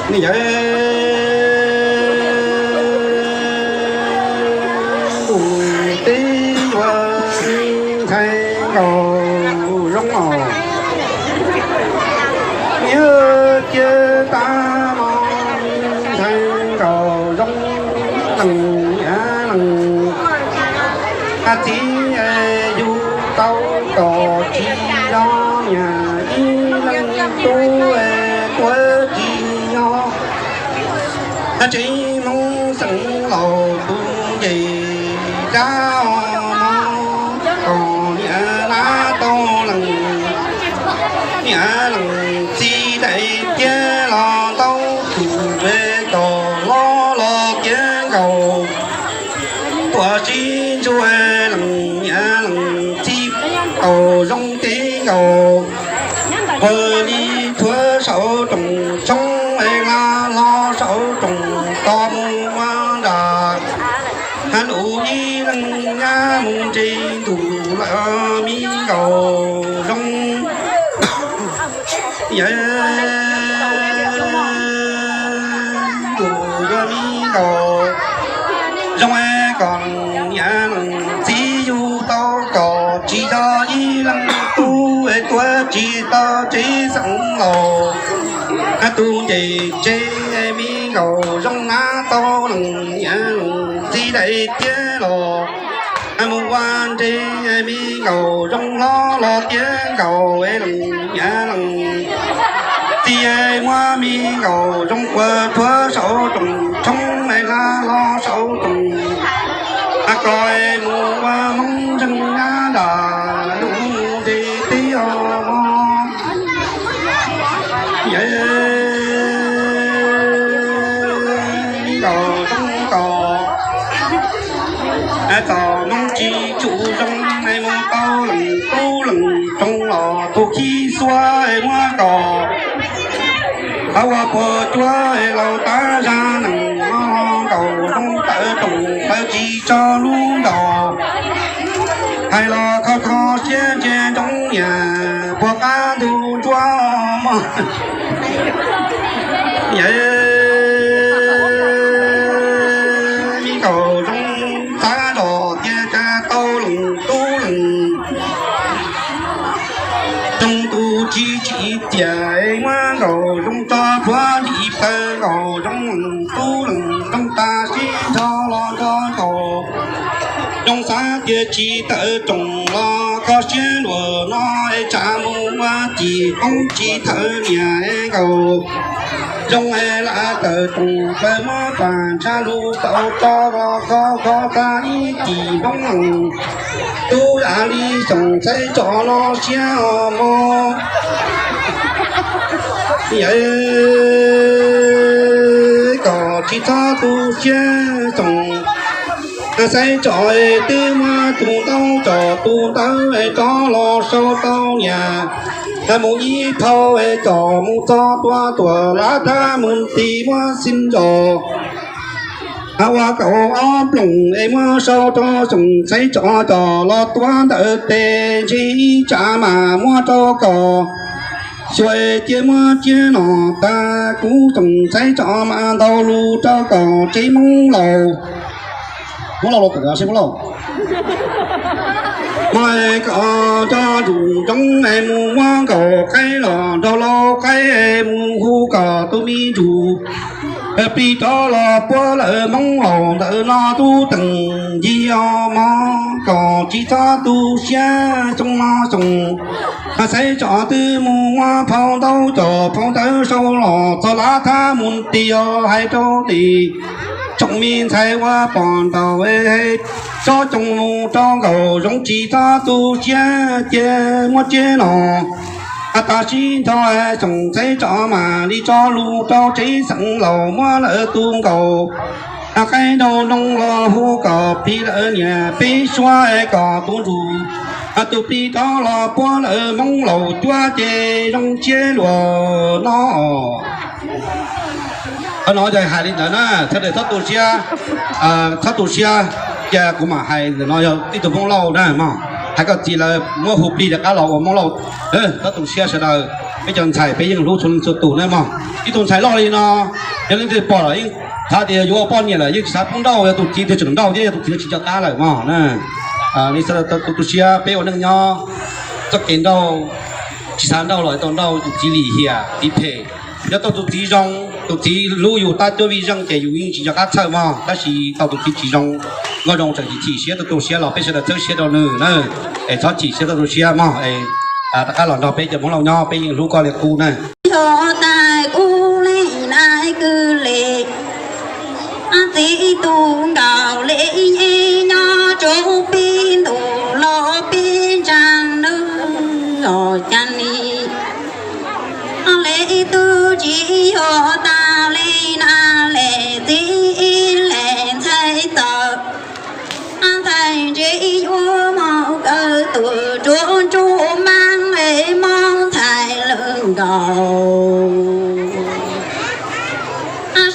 Yawg, ntuj teb yuav ntxhais nkaus zoo os. Niam cia tab mo, ntxhais nkaus zoo, leej niam leej txiv, yug tau kom tsis yog niam, ib leej tub tuav tsis yog. Tsev Hmoob xeem laus tus nce dab os, kom niam nab tau leej niam leej txiv daim tiab los ntau tus, kom hlob los tiav nkaus, tuam tsis ntsuag leej niam leej txiv nkaus zoo tiav nkaus. Ua li thuav saum rooj tshoob, hla hlo saum rooj tog mus ua nram, lub ib leeg nyab mus nres ntuj lawm, me nkaus zoo. Yawg, ntuj yuav me nkaus zoo, kom niam txiv yug tau kom tsis yog ib leej tub tuav tsis tau. Tsev xeem laus tus nce tsev, me nkaus zoo nab tau leej niam leej txiv daim tiab los mus ua nres, me nkaus zoo hlob los tiav nkaus, leej niam leej txiv muab me nkaus zoo ua thuav saum rooj tshoob, hla hlo saum rooj kom mus ua Hmoob ntseeg nyab nram, lub nres teb os. Yawg, me nkaus zoo nkaus, txom nyem tsis tsum zoo, mus tau leej tub leej rooj los tus khib xuab muab kom ua puas cuab, laus tab zaj nees nkaus zoo tawv rooj tawv tsis tso lub ntaus. Hais los kho kho siab ntsia ntsoov niam puas qab ntug ntsuab mog. Yawg, me nkaus zoo xav zoj tias cas tau leej tub leej rooj tus tsis tsim tiam, muab nkaus zoo tso plhuav dim plaws, nkaus zoo leej tub leej rooj tas sib nrho los nrog nkaus zoo xav tias tsis tawv rooj los kho siab luag no, tsam mus ua tim koob tsis thawv niam nkaus zoo, lam tawv rooj plaws muab pas ntsha lus tau tso los kho kho tag ib tim Hmoob leej tub, yam li Xyooj Xaiv Tsom no siab os mog. Yawg, kom tsis txhob tu siab, Xyooj Xaiv Tsom twb muab tus ntaub coj tus ntawv rov los sau tau niam, mus ib phau coj mus txog tua tuam lav thab mus tis muab xib zos ua kaum ob nplooj es muab sau rau Xyooj Xaiv Tsom coj los tuav ntawm tes, ntshe ib tsam mam muab rau koj xyuas, cia muab tsiab no tag, kuv Xyooj Xaiv Tsom mam ntau lus rau koj tsev Hmoob laus. Hmoob laus los twm los sib Hmoob laus. Muab koj cov ntsuj ntsoov mus muab nkaus qaib los nrog lauj qaib, mus hu koj tus me ntsuj plig rov los puab lawm Hmoob laus ntawm no tub teem ncig os mog. Kom tsis txhob tu siab, Xyooj mog Xyooj, Xaiv Tsom twb mus muab phau ntaub coj phau ntawv sau los txog lav thab mus tis os, hais rau tim tsoom me ntxhais uas pom ntaus, tsob coo mus rau nkaus zoo, tsis txhob tu siab, cia muab tsiab no tag, sib nrho Xyooj Xaiv Tsom mam li tso lus rau tsev xeem laus muab lawv tus nkaus qaib nraug noog los hu kom plig lawm niam peb suab, kom tus ntsuj tus plig rov los puab lawm Hmoob laus cuab ces zoo siab luag no. Qhov no ces hais li ntawd na, sawv daws txhob tu siab, txhob tu siab. Ces kuv mam hais ntawm no yog ib tug Hmoob Lauj na mog, hais kom txiv lawv muab hu plig rov qab los ua Hmoob Lauj. Txhob tu siab sawv daws. Peb cov ntxhais peb yeej hlub txhua leej txhua tus na mog. Ib tug ntxhais loj li no, yog leej twg pom los yeej xav tias yuav ua poj niam lawm yeej tsis xav pub nrauj, yog tus txiv tias tseem nrauj thiab yog tus txiv tsis nco qab lawm mog na. Li xav tu tu siab peb ua neej nyob txoj kev nrauj, tsis xav nrauj los tau nrauj tus txiv lim hiam txiv phem. Nyob tau tus txiv zoo, tus txiv hlub yus tab cuab vij zeej ces yus yeej tsis nco qab txhawj mog, tab sis tau tus txiv tsis zoo, nkauj zoo tseem chim siab tu tu siab los peb sawv daws txhawb siab rau nws na, es txhob chim siab tu tu siab mog. Rov qab los nrog peb cov Hmoob Lauj nyob peb yeej hlub koj li qub na. Yog tas kuv li nai kwv li, txiv tus nkaus li nyob tsuas pib ntuj los pib ntsaa nws los cas ni. Li tus tsis yog tas li na li txiv ib li ntxhais txawm ntxhais ntsib yuav mob kawg tus tsuas tsuas maab li mob ntxhais lwm nkaus.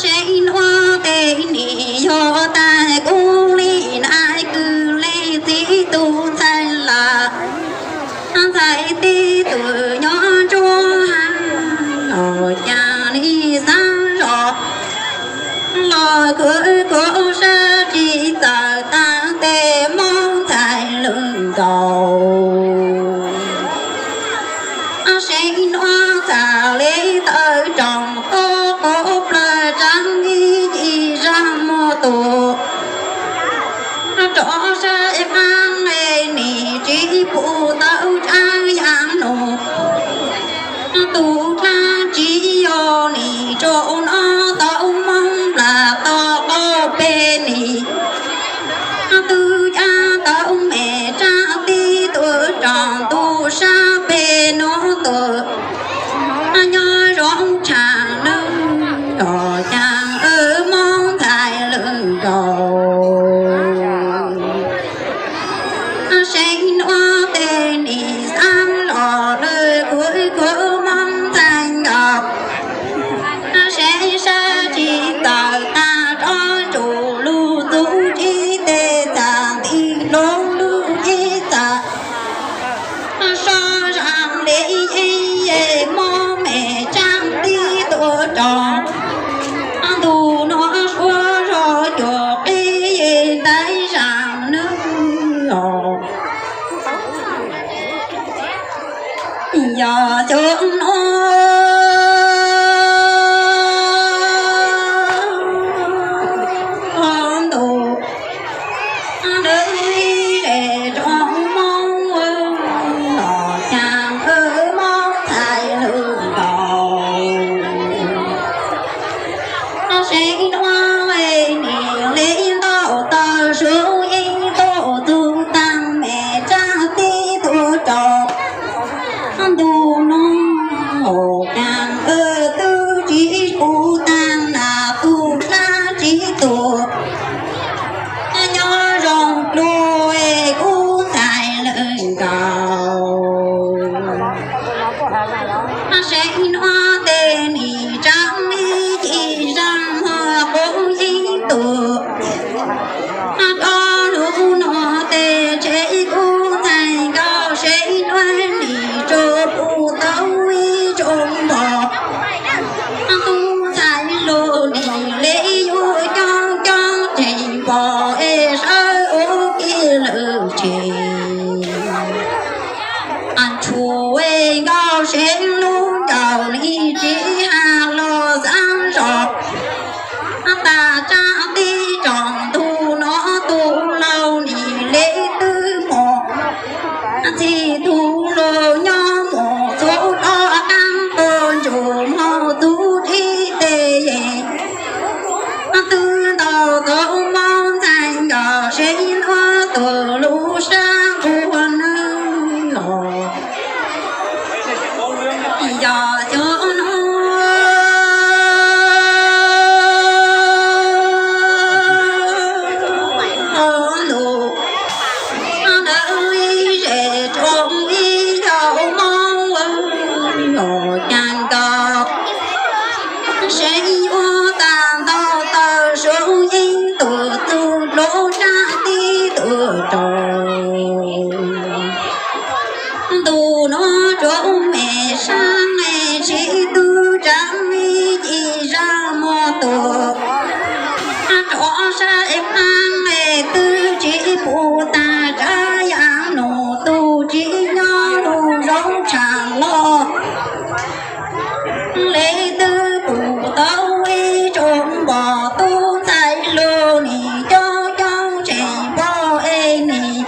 Seb nuav tej nim yog tas kuv li nai kwv li txiv tus ntxhais lawm, ntxhais tib tug nyob ntsuag los cas li xav zog los kuv kuv sab tsis txawm tas tej mob ntxhais lwm nkaus. Seb nuav txawm li tawm roos tuaj qub plaws tsaab ib ci zag muag tus rov saib qaab li nim tsis pum tau tsaav yaam nus. Tus dlaab tsi yog nim tsaus nov tau moog nplas tau qaug peg nim, tug caab tau mem tsaab tib tug roos ntug sab peg nuav tus, nyob zoo tshaaj nws los cas mob ntxhais lwm nkaus. Seb nuav tej nim xaav los lwm kuv kuv mob ntxhais nkaus. Seb sab tsis tawm tas rov tsum lug txug tib teg txag nti lug lug tib txag sab zaam li mob mem tsaab tib tug roos ntug nuav suav zog cuag qib ntaiv zaam nws los. Yog xyoo nuav ntuj nws ib zes rov mob los cas mob ntxhais lwm nkaus. Seb nuav nim li ntau taw su ib ntuj txug taag mem tsaab tib tug roos ntug nuav tus, rov sab ib qab es twb tsis pum tag, tsam yam nus tus tsis nyob lub zoo tshaj los. Leej twg pum tau ib tsoom npog tub ntxhais hluas, nim coob coob tseem npog es nim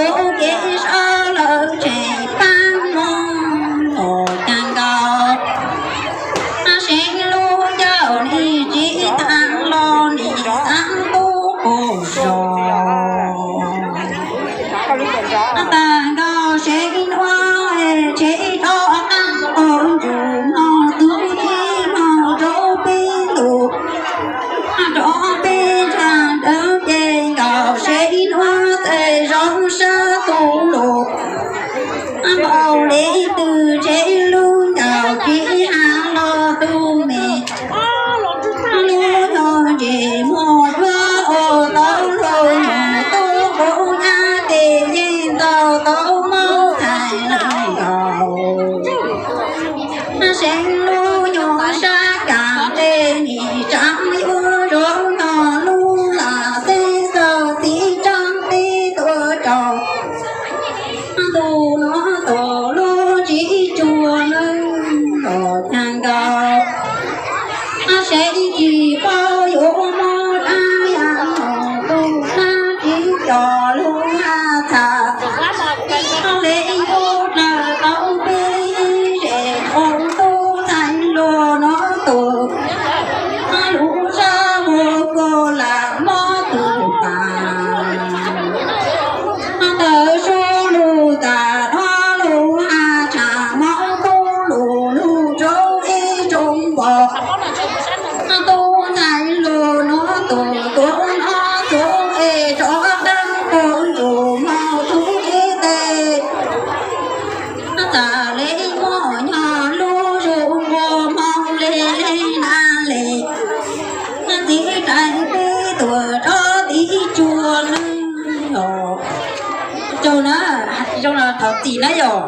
ua kev sab lawm tseem pab mog os. Cas nkaus seev lub ncauj nim tsis tag los nim xav tub pug zos. Tag nkaus seev nuav tseem rov qab ua ntsum mog, tub tib mog rau peb lug, rau peb tsa dawb ces nkaus seev nuav txawm zoo sab tus lug. Npaum li twg tsev lub ncaus tsis has los tus me lub nyuag ntses muag cuab ua tau lug nyuag tub qub nyab tes yeej ntau tau mob thaij nkaus. Seev lub nyuag sab kas tes nim tsaam yuav zoo nyuag lub lam teb xaus txiv tsaab teb tuaj rau ntu nuav tus lub tsis tsuag nawb os. Cas nkaus seev tsis paub yuav mob dlaab yam tus nab tsis coj lug has txhaj, le yug dlaws tau peb zes ua tub ntxhais hluas nuav tus lub sab muag kuj lam mob tug pas. Ntawm sub lug tas dhau lug has tshaj mob kub lug lug rau ib tsoom npog. Tub ntxhais hluas nuav tus tuav no tuav es rov dlaab ua ntsum moog tub ib teg. Txawm le mob nyob lub zug npua moog le le na le, txiv dlaim peb tuaj rov tiv tsuag nawb os. Zoo na, zoo no thov txim na yom.